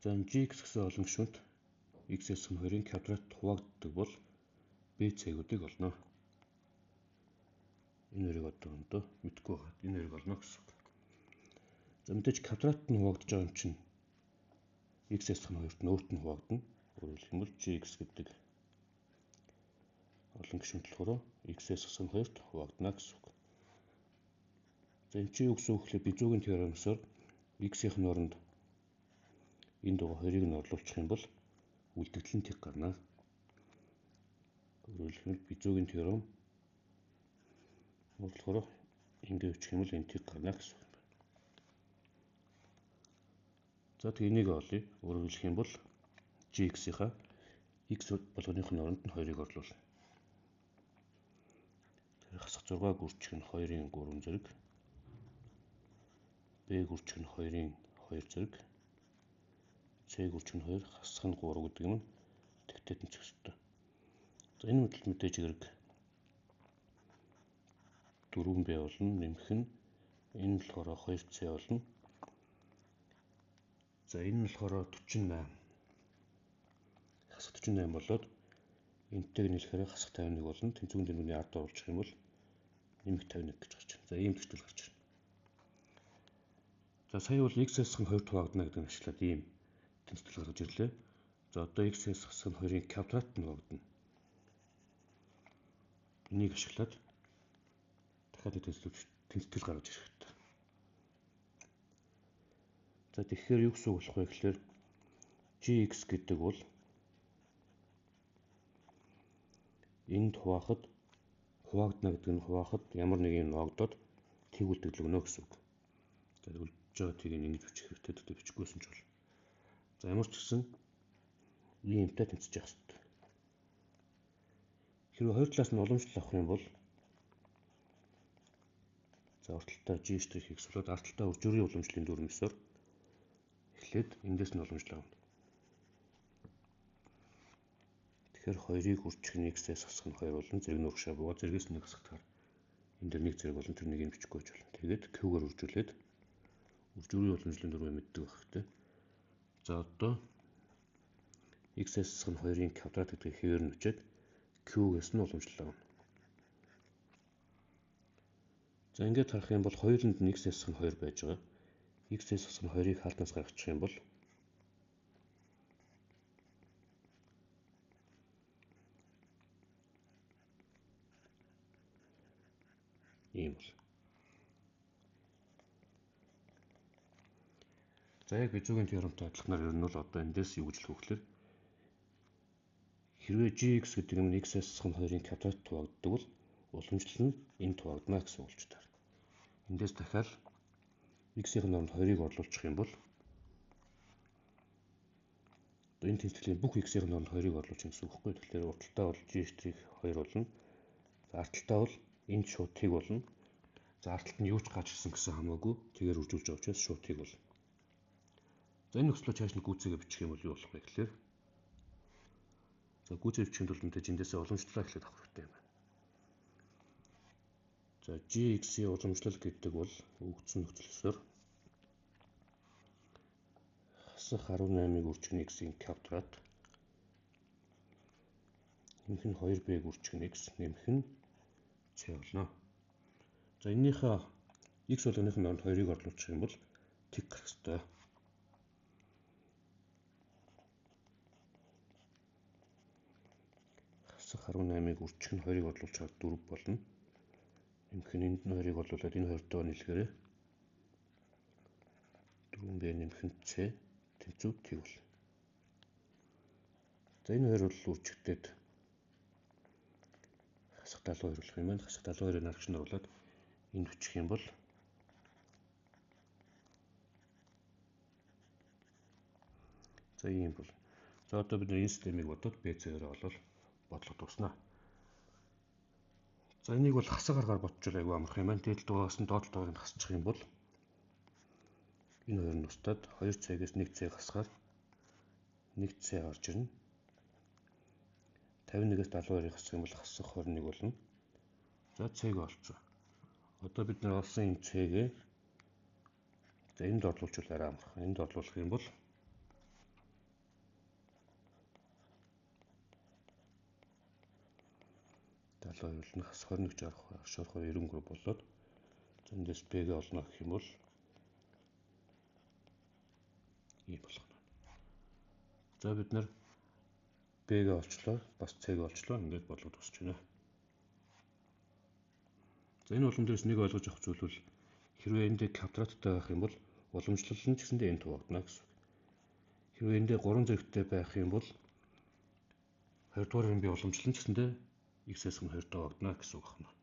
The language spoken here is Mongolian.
За gx гэсэн олон гишүүнт x-ээс нь 2-ын квадрат хуваагддаг бол b цэгүүдийг олно. Энэ хоёрыг одоо мэдэхгүй байхад энэ хоёрыг олно гэсэн үг. За мэдээж квадрат нь хуваагдаж байгаа юм чинь x-ээс нь 2-т нь өөрт нь хуваагдана. Өөрөөр хэлбэл gx гэдэг олон гишүүнт болохоор x-ээс нь 2-т хуваагдана гэсэн үг. За энэ чинь юу гэсэн үг гэхээр бизүүгийн теоремсоор x-ийн оронд энд байгаа 2-ыг нь орлуулчих юм бол үлдэгдэл нь тэг гарна. Өөрөөр хэлбэл бизүүгийн теорем болохоор ингэ бичих юм бол энэ тэг гарна гэсэн үг юм байна. За тэг энийг олъё. Өөрөөр хэлэх юм бол gx-ийнхаа x болгоных нь оронд нь 2-ыг орлуулна. Тэр хасах 6 гүрчих нь 2-ын 3 зэрэг, b гүрчих нь 2-ын 2 зэрэг, c гүрчих нь 2 хасах нь 3 гэдэг юм тэгтээ тэнцэх ёстой. За энэ мэдлэл мэдээж хэрэг 4b болно, нэмэх нь энэ болохоор 2c болно. За энэ нь болохоор 48. Хасах 48 болоод энтэйг нийлэхээр хасах 51 болно. Тэнцвэрийн дэмбэрний ард оруулчих юм бол нэмэх 51 гэж гарч байна. За ийм төсөл гарч ирнэ. За сая бол x-ээс нь 2 хуваагдана гэдэг нь ашиглаад ийм тэнцвэл гаргаж ирлээ. За одоо x-ээс хасах нь 2-ын квадрат нь хуваагдана. Энийг ашиглаад дахиад тэнцвэл гаргаж ирэх хэрэгтэй. За тэгэхээр юу гэсэн үг болох вэ гэхээр gx гэдэг бол энд хуваахад хуваагдана гэдэг нь хуваахад ямар нэг юм ноогдоод тэг үлдэгдэл өгнө гэсэн үг. За үлдэж байгаа тийг ингэж бичих хэрэгтэй, гэхдээ бичихгүйсэн ч бол. За ямар ч гэсэн иймтэй тэнцэж явах хэрэгтэй. Хэрвээ хоёр талаас нь уламжлал авах юм бол за урт талдаа g' x болоод ард талдаа үржүүрийн уламжлалын дүрмсээр эхлээд эндээс нь уламжлал авна. Тэгэхээр 2-ыг үржих нь x-ээс хасах нь 2 болон зэрэг нь урагшаа буугаад зэргээс нэг хасахтаар энэ дэр нэг зэрэг болон тэр нэгийг бичихгүй ч болно. Тэгээд q-гээр үржүүлээд үржүүрийн уламжлалын дүрмээ мэддэг байх хэрэгтэй. За одоо x-ээс хасах нь 2-ын квадрат гэдгийг хэвээр нь бичээд q-гээс нь уламжлал авна. За ингээд харах юм бол хоёуланд нь x-ээс хасах нь 2 байж байгаа. X-ээс хасах нь 2-ыг хаалтнаас гаргачих юм бол ийм бол. За яг бизүүгийн теоремтой адилханаар ер нь бол одоо эндээс юу гэж хэлэх вэ гэхээр хэрвээ gx гэдэг нь x-ээс хасах нь 2-ын квадрат хуваагддаг бол уламжлал нь энд хуваагдана гэсэн үг болж таарна. Эндээс дахиад x-ийн оронд 2-ыг орлуулчих юм бол энэ тэнцвэрлийн бүх x-ийн оронд 2-ыг орлуулчих гэсэн үг байхгүй. Тэгэхээр урд талдаа бол g'-ийг 2 болно. За ард талдаа бол энд шууд тэг болно. За ард талд нь юу ч гарч ирсэн гэсэн хамаагүй тэгээр үржүүлж байгаа учраас шууд тэг болно. За энэ нөхцлөө чааш нь гүйцээгээ бичих юм бол юу болох вэ гэхээр за гүйцээ бичихын тулд мэдээж эндээсээ уламжлалаа эхлээд авах хэрэгтэй юм байна. За gx-ийн уламжлал гэдэг бол өгөгдсөн нөхцөлсөөр хасах 18-ыг үржих нь x-ийн квадрат нэмэх нь 2b-г үржих нь x нэмэх нь c болно. За энэнийхээ x болгоных нь оронд 2-ыг орлуулчих юм бол тэг гарах ёстой. Хасах 18-ыг үржих нь 2-ыг орлуулчихаар 4 болно. Нэмэх нь энд нь 2-ыг орлуулад энэ хоёртойгоо нийлэхээр 4b нэмэх нь c тэнцүү тэг болно. За энэ хоёр бол үржигдээд хасах 72 болох юм байна. Хасах 72-ыг нарагч нь оруулаад энд бичих юм бол за ийм бол. За одоо бид энэ системийг бодоод b-c-ээр олвол бодлого дуусна. За энийг бол хасаг аргаар бодчвол айгүй амарх юм байна. Дээд дугаас нь доод дугаарыг нь хасчих юм бол энэ хоёр нь устдаад 2 c-гээс 1 c хасахаар 1 c гарч ирнэ. 51-ээс 72-ыг хасах юм бол хасах 21 болно. За c-г олцсон. Одоо бид нар олсон энэ c-гээ за энд орлуулчихвал арай амархан. Энд орлуулах юм бол 72 болно. Хас 21 62 93 болоод эндээс B-г олно гэх юм бол ийм болох нь. За бид нар B-г олчлоо, бас C-г олчлоо. Ингээд бодлого дуусч байна. За энэ улам дээрс нэг ойлгож авах зүйл бол хэрвээ энд квадраттай байх юм бол уламжлал нь ч гэсэндээ энэ хуваагдана гэсэн үг. Хэрвээ эндээ 3 зэрэгтэй байх юм бол 2 дугаар юм би уламжлал нь ч гэсэндээ x-ээс нь 2 хуваагдана гэсэн үг байна.